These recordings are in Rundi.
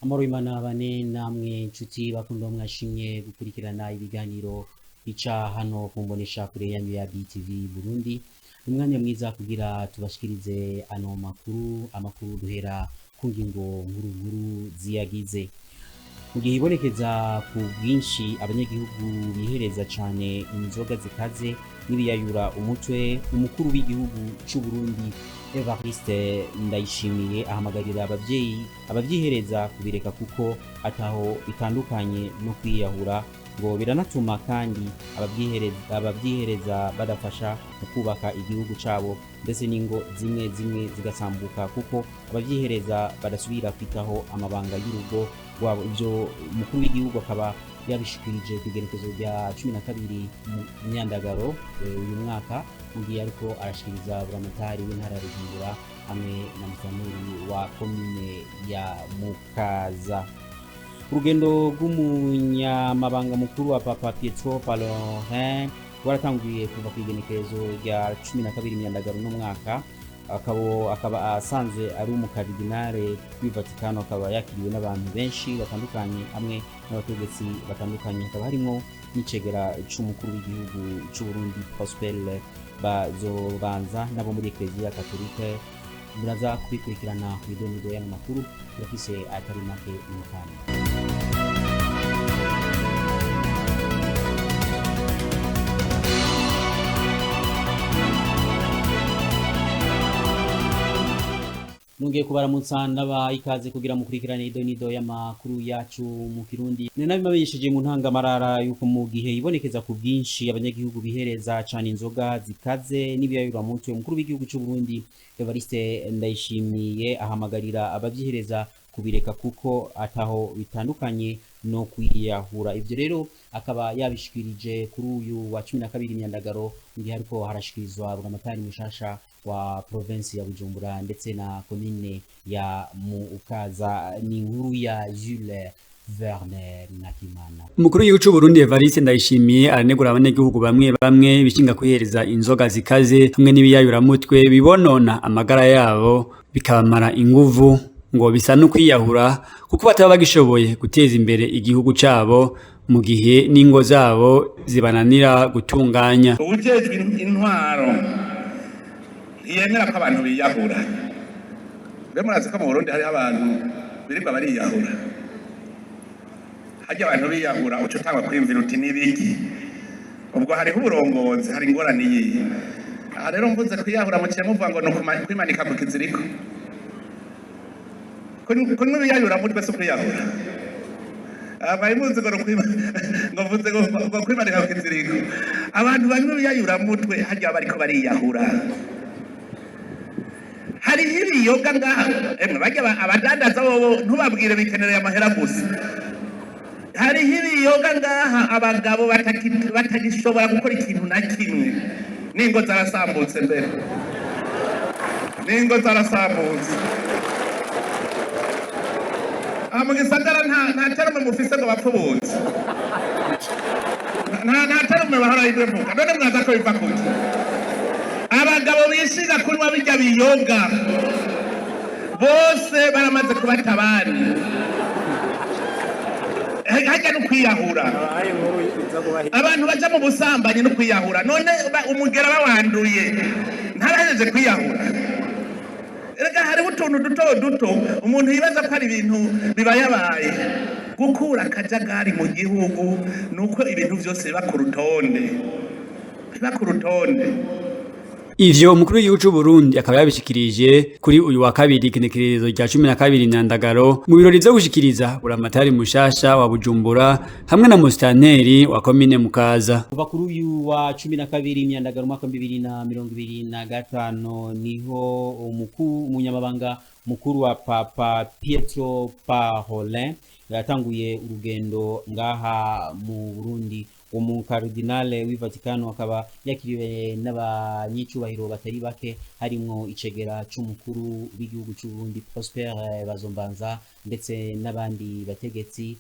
Amahoro y'Imana bane namwe nshuti bakundwa mwashimye gukurikirana ibiganiro bica hano ku mbonesha kure yanyu ya BTV Burundi. Umwanya mwiza kugira tubashikirize ano makuru, amakuru duhera ku ngingo nkuru nkuru ziyagize. Mu gihe ibonekeza ku bwinshi abanyagihugu bihereza cane inzoga zikaze n'ibiyayura umutwe, umukuru w'igihugu c'u Burundi Evariste Ndayishimiye ahamagarira abavyeyi abavyihereza kubireka kuko ataho bitandukanye no kwiyahura, ngo biranatuma kandi abavyihereza badafasha mu kubaka igihugu cabo, ndetse n'ingo zimwe zimwe zigasambuka kuko abavyihereza badasubira kwitaho amabanga y'urugo rwabo. Ivyo umukuru w'igihugu akaba yabishikirije kw'igenekezo rya 12 mu Myandagaro uyu mwaka, mu gihe ariko arashikiriza buramatari w'intara ya Bujumbura hamwe na musitanteri wa komine ya Mukaza. Urugendo rw'umunyamabanga mukuru wa Papa Pietro Parolin rwaratanguye kuva kw'igenekerezo rya 12 Myandagaro uno mwaka, akaba asanzwe ari umukardinale w'i Vatikano, akaba yakiriwe n'abantu benshi batandukanye hamwe n'abategetsi batandukanye, hakaba harimwo n'icegera c'umukuru w'igihugu c'u Burundi Prosper Bazobanza n'abo muri Eklezia Katolike. Muraza kubikurikirana kw'idonido y'ano makuru, turafise atari make mu kanya. Nongeye kubaramutsa ndabaha ikaze kugira mukurikirane idonido y'amakuru yacu mu Kirundi. Nabibamenyesheje mu ntangamarara yuko mu gihe ibonekeza ku bwinshi abanyagihugu bihereza cane inzoga zikaze n'ibiyayura mutwe, umukuru w'igihugu c'u Burundi Evariste Ndayishimiye ahamagarira abavyihereza kubireka kuko ataho bitandukanye no kwiyahura. Ivyo rero akaba yabishikirije kuri uyu wa 12 Myandagaro, mu gihe ariko harashikirizwa buramatari mushasha wa province ya Bujumbura ndetse na komine ya Mukaza. Ni inkuru ya Jules Werner Nakimana. Umukuru w'igihugu c'u Burundi Evariste Ndayishimiye aranegura abanyagihugu bamwe bamwe bishinga kwihereza inzoga zikaze hamwe n'ibiyayuramutwe bibonona amagara yabo bikabamara inguvu, ngo bisa no kwiyahura kuko bataba bagishoboye guteza imbere igihugu cabo mu gihe n'ingo zabo zibananira gutunganya. Uwujejwe intwaro ntiyemera ko abantu biyahura. Mbe murazi ko mu Burundi hariho abantu birirwa bariyahura? Harya abantu biyahura uca utangwa kwiyumvira uti n'ibiki? Ubwo hariho uburongozi, hari ingorane iyihe? Aha rero mvuze kwiyahura muciye muvuga ngo ni kwimanika ku kiziriko. Kunywa ibiyayura mutwe si ukwiyahura. Bari muzi ngo ngo mvuze ngo kwimanika ku kiziriko. Abantu banywa ibiyayura mutwe harya bariko bariyahura. Hariho ibiyoga ngaha, emwe barya abadandaza bobo ntubabwire bikenereye amahera gusa. Hariho ibiyoga ngaha abagabo batagishobora gukora ikintu na kimwe, n'ingo zarasambutse mbere, n'ingo zarasambutse. Aha mu gisagara nta terume mufise ngo bapfubutse, nta terume bahora mvuga. None mwaza ko biva kuki? Abagabo bishinga kunywa birya biyoga bose baramaze kubata abandi, harya no kwiyahura. Abantu baja mu busambanyi no kwiyahura. None umugera bawanduye ntarahejeje kwiyahura? Erega hariho utuntu duto duto umuntu yibaza ko ari ibintu bibayabaye. Gukura akajagari mu gihugu ni uko ibintu vyose biba ku rutonde, biba ku rutonde. Ivyo umukuru w'igihugu c'u Burundi akaba yabishikirije kuri uyu wa kabiri igenekerezo rya 12 Myandagaro mu birori vyo gushikiriza buramatari mushasha wa Bujumbura hamwe na musitanteri wa komine Mukaza. Kuva kuri uyu wa 12 Myandagaro umwaka 2025 niho umunyamabanga mukuru wa Papa Pietro Parolin yatanguye urugendo ngaha mu Burundi. Umukardinale w'i Vatikano akaba yakiriwe n'abanyicubahiro batari bake, harimwo icegera c'umukuru w'igihugu c'u Burundi Prosper Bazombanza ndetse n'abandi bategetsi,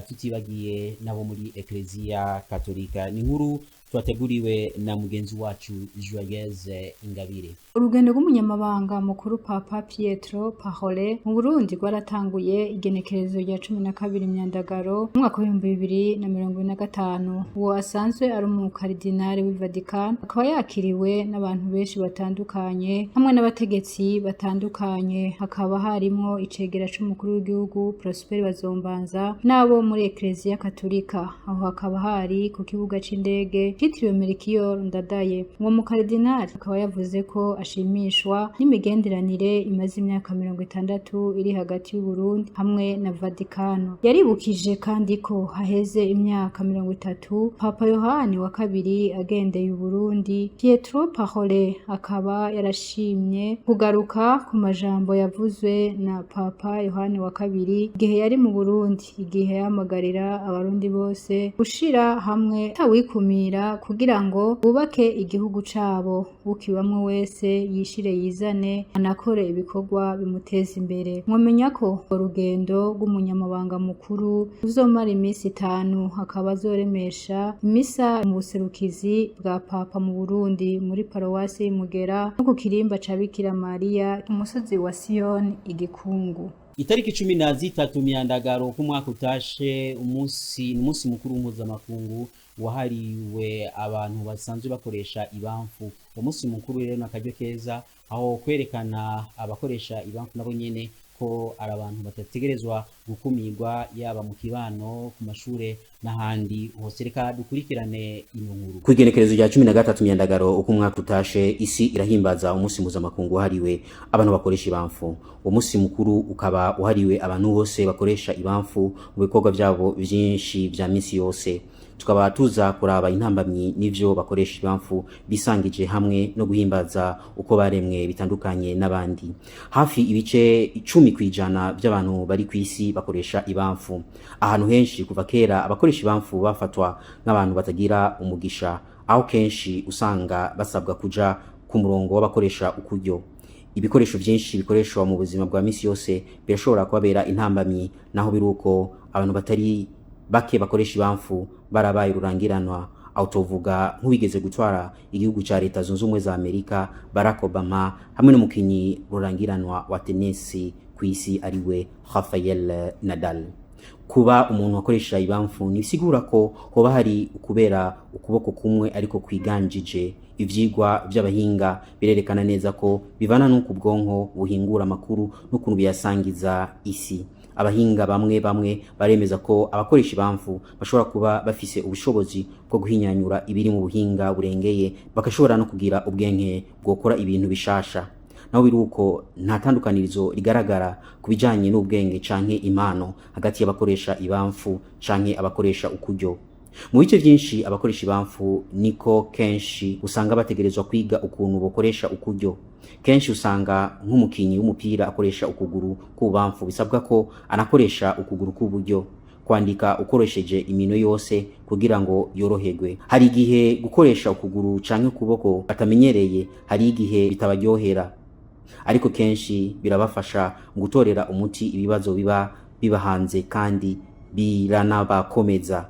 tutibagiye nabo muri Eklezia Katolika. Ni inkuru Twateguriwe na mugenzi wacu Joyeuse Ingabire. Urugendo rw'umunyamabanga mukuru Papa Pietro Parolin mu Burundi rwaratanguye igenekerezo rya 12 Myandagaro mu mwaka w'2025. Uwo asanzwe ari umukaridinari w'i Vatican akaba yakiriwe n'abantu benshi batandukanye hamwe n'abategetsi batandukanye, hakaba harimwo icegera c'umukuru w'igihugu Prosper Bazombanza n'abo muri Eklezia Katolika. Aho hakaba hari ku kibuga c'indege citiriwe Melchior Ndadaye. Uwo mukaridinari akaba yavuze ko ashimishwa n'imigenderanire imaze imyaka 60 iri hagati y'Uburundi hamwe na Vatikano. Yaribukije kandi ko haheze imyaka 30 Papa Yohani wa kabiri agendeye Uburundi. Pietro Parolin akaba yarashimye kugaruka ku majambo yavuzwe na Papa Yohani wa kabiri igihe yari mu Burundi, igihe yahamagarira abarundi bose gushira hamwe atawikumira kugira ngo bubake igihugu cabo, ukibamwe wese yishire yizane anakore ibikorwa bimuteza imbere. Mwomenya ko urugendo rw'umunyamabanga mukuru ruzomara iminsi 5, akaba azoremesha imisa mu buserukizi bwa Papa mu Burundi muri paruwasi y'Imugera no ku kirimba ca Bikira Mariya ku musozi wa Siyoni Igikungu. Itariki 13 Myandagaro k'umwaka utashe, umunsi mukuru mpuzamakungu wahariwe abantu basanzwe bakoresha ibamfu. Umunsi mukuru rero n'akaryo keza aho kwerekana abakoresha ibamfu nabo nyene ko ari abantu batategerezwa gukumirwa, yaba mu kibano, ku mashure n'ahandi hose. Reka dukurikirane ino nkuru. Ku igenekerezo rya 13 Myandagaro uko umwaka utashe, isi irahimbaza umunsi mpuzamakungu wahariwe abantu bakoresha ibamfu. Uwo munsi mukuru ukaba wahariwe abantu bose bakoresha ibamfu mu bikorwa byabo byinshi vya misi yose. Tukaba tuza kuraba intambamyi n'ivyo bakoresha ibamfu bisangije hamwe no guhimbaza uko baremwe bitandukanye n'abandi. Hafi ibice 10% by'abantu bari ku isi bakoresha ibamfu. Ahantu henshi kuva kera abakoresha ibamfu bafatwa nk'abantu batagira umugisha, aho kenshi usanga basabwa kuja ku murongo w'abakoresha ukuryo. Ibikoresho byinshi bikoreshwa mu buzima bwa misi yose birashobora kubabera intambamyi. Naho biruko, abantu batari bake bakoresha ibamfu barabaye rurangiranwa, aho tuvuga nk'uwigeze gutwara igihugu ca Leta Zunze Ubumwe za Amerika Barack Obama hamwe n'umukinyi rurangiranwa wa tenisi ku isi ariwe Rafael Nadal. Kuba umuntu akoresha ibamfu ntibisigura ko hoba hari ukubera ukuboko kumwe ariko kwiganjije. Ivyigwa vy'abahinga birerekana neza ko bivana n'uko ubwonko buhingura amakuru n'ukuntu biyasangiza isi. Abahinga bamwe bamwe baremeza ko abakoresha ibamfu bashobora kuba bafise ubushobozi bwo guhinyanyura ibiri mu buhinga burengeye, bagashobora no kugira ubwenge bwokora ibintu bishasha. Naho biruko, nta tandukanirizo rigaragara ku bijanye n'ubwenge canke impano hagati y'abakoresha ibamfu canke abakoresha ukuryo. Mu bice vyinshi abakoresha ibamfu niko kenshi usanga bategerezwa kwiga ukuntu bokoresha ukuryo. Kenshi usanga nk'umukinyi w'umupira akoresha ukuguru k'ububamfu bisabwa ko anakoresha ukuguru k'uburyo, kwandika ukoresheje iminwe yose kugira ngo yoroherwe. Hari igihe gukoresha ukuguru canke ukuboko batamenyereye, hari igihe bitabaryohera, ariko kenshi birabafasha mu gutorera umuti ibibazo biba bibahanze kandi biranabakomeza.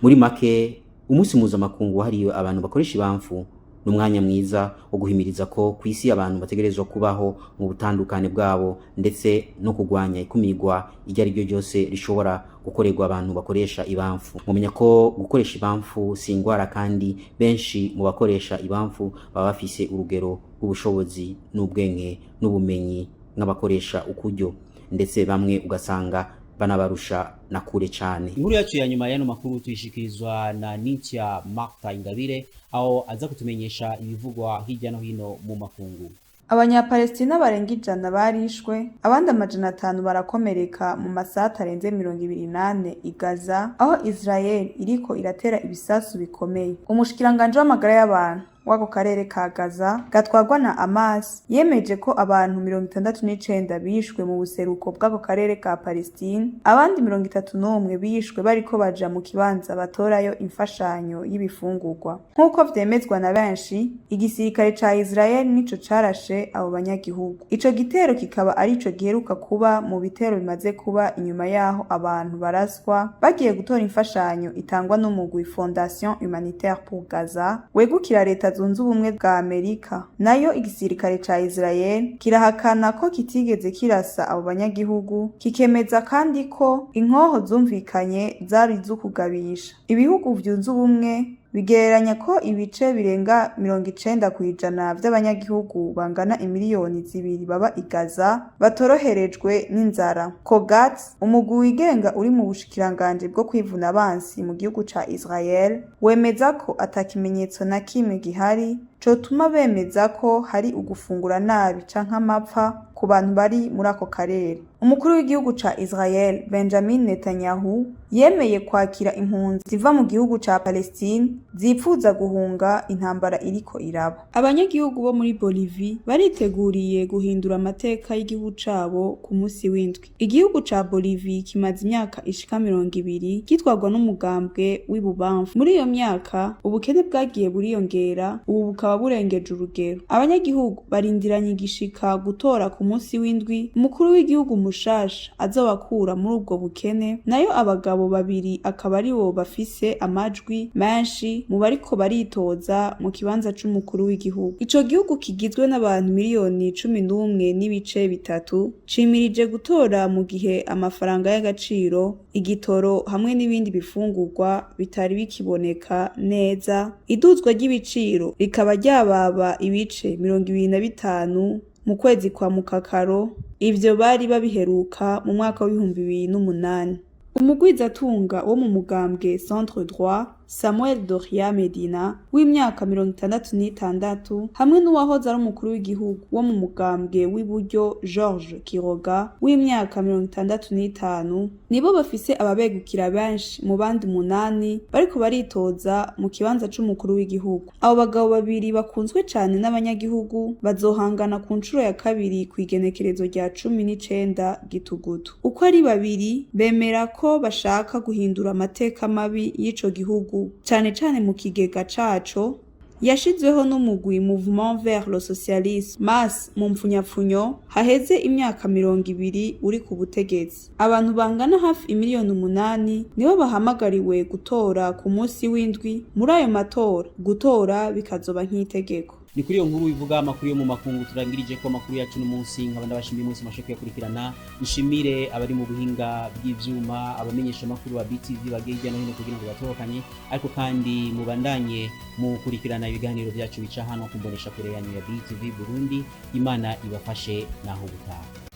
Muri make, umunsi mpuzamakungu wahariwe abantu bakoresha ibamfu ni umwanya mwiza wo guhimiriza ko ku isi abantu bategerezwa kubaho mu butandukane bwabo, ndetse no kurwanya ikumirwa iryo ari ryo ryose rishobora gukorerwa abantu bakoresha ibamfu. Mumenya ko gukoresha ibamfu si ingwara, kandi benshi mu bakoresha ibamfu baba bafise urugero rw'ubushobozi n'ubwenge n'ubumenyi nk'abakoresha ukuryo, ndetse bamwe ugasanga banabarusha na kure cane. Inkuru yacu ya nyuma y'ano makuru tuyishikirizwa na Nintia Martha Ingabire, aho aza kutumenyesha ibivugwa hirya no hino mu makungu. Abanyapalestina barenga 100 barishwe, abandi 500 barakomereka mu masaha atarenze 24 i Gaza, aho Israel iriko iratera ibisasu bikomeye. Umushikiranganji w'amagara y'abantu w'ako karere ka Gaza gatwarwa na Hamas yemeje ko abantu 69 bishwe mu buseruko bw'ako karere ka Palestine, abandi 31 bishwe bariko baja mu kibanza batorayo imfashanyo y'ibifungurwa. Nk'uko vyemezwa na benshi, igisirikare ca Israel nico carashe abo banyagihugu. Ico gitero kikaba arico giheruka kuba mu bitero bimaze kuba inyuma yaho abantu baraswa bagiye gutora imfashanyo itangwa n'umugwi Fondation Humanitaire pour Gaza wegukira Leta Zunze Ubumwe bwa Amerika. Nayo igisirikare ca Israel kirahakana ko kitigeze kirasa abo banyagihugu, kikemeza kandi ko inkoho zumvikanye zari iz'ukugabisha. Ibihugu vyunze ubumwe bigereranya ko ibice birenga 90% vy'abanyagihugu bangana imiliyoni 2 baba i Gaza batoroherejwe n'inzara. Kogat, umugwi wigenga uri mu bushikiranganji bwo kwivuna abansi mu gihugu ca Israel, wemeza ko ata kimenyetso na kimwe gihari cotuma bemeza ko hari ugufungura nabi canke amapfa ku bantu bari muri ako karere. Umukuru w'igihugu ca Israel Benjamin Netanyahu yemeye kwakira impunzi ziva mu gihugu ca Palestine zipfuza guhunga intambara iriko iraba. Abanyagihugu bo muri Bolivie bariteguriye guhindura amateka y'igihugu cabo ku musi w'indwi. Igihugu ca Bolivie kimaze imyaka ishika 20 gitwarwa n'umugambwe w'ibubamfu. Muri iyo myaka ubukene bwagiye buriyongera, ubu bukaba burengeje urugero. Abanyagihugu barindiranye igishika gutora ku musi w'indwi umukuru w'igihugu mushasha azobakura muri ubwo bukene, nayo abagabo babiri akaba aribo bafise amajwi menshi mu bariko baritoza mu kibanza c'umukuru w'igihugu. Ico gihugu kigizwe n'abantu miliyoni 11.3 cimirije gutora mu gihe amafaranga y'agaciro, igitoro hamwe n'ibindi bifungurwa bitari bikiboneka neza, iduzwa ry'ibiciro rikaba ryababa ibice 25 mu kwezi kwa Mukakaro, ivyo bari babiheruka mu mwaka w'2008. Umugwizatunga wo mu mugambwe Centre Droit Samuel Doria Medina w'imyaka 66 hamwe n'uwahoze ari umukuru w'igihugu wo mu mugambwe w'iburyo George Quiroga w'imyaka 65 nibo bafise ababegukira benshi mu bandi munani bariko baritoza mu kibanza c'umukuru w'igihugu. Abo bagabo babiri bakunzwe cane n'abanyagihugu bazohangana ku nshuro ya kabiri kw'igenekerezo rya 19 Gitugutu. Uko ari babiri bemera ko bashaka guhindura amateka mabi y'ico gihugu, cane cane mu kigega caco yashizweho n'umugwi Mouvement vers le Socialisme MAS mu mpfunyapfunyo haheze imyaka 20 uri ku butegetsi. Abantu bangana hafi imiliyoni 8 nibo bahamagariwe gutora ku musi w'indwi muri ayo matora, gutora bikazoba nk'itegeko. Ni kuri iyo nkuru ivuga amakuru yo mu makungu turangirije ko amakuru yacu n'umunsi. Nkaba ndabashimiye umunsi mashe kuyakurikirana. Nshimire abari mu buhinga bw'ivyuma, abamenyesha amakuru ba BTV bagiye hirya no hino kugira ngo batorokanye, ariko kandi mubandanye mukurikirana ibiganiro byacu bica hano kumbonesha kure yanyu ya BTV Burundi. Imana ibafashe naho gutaha.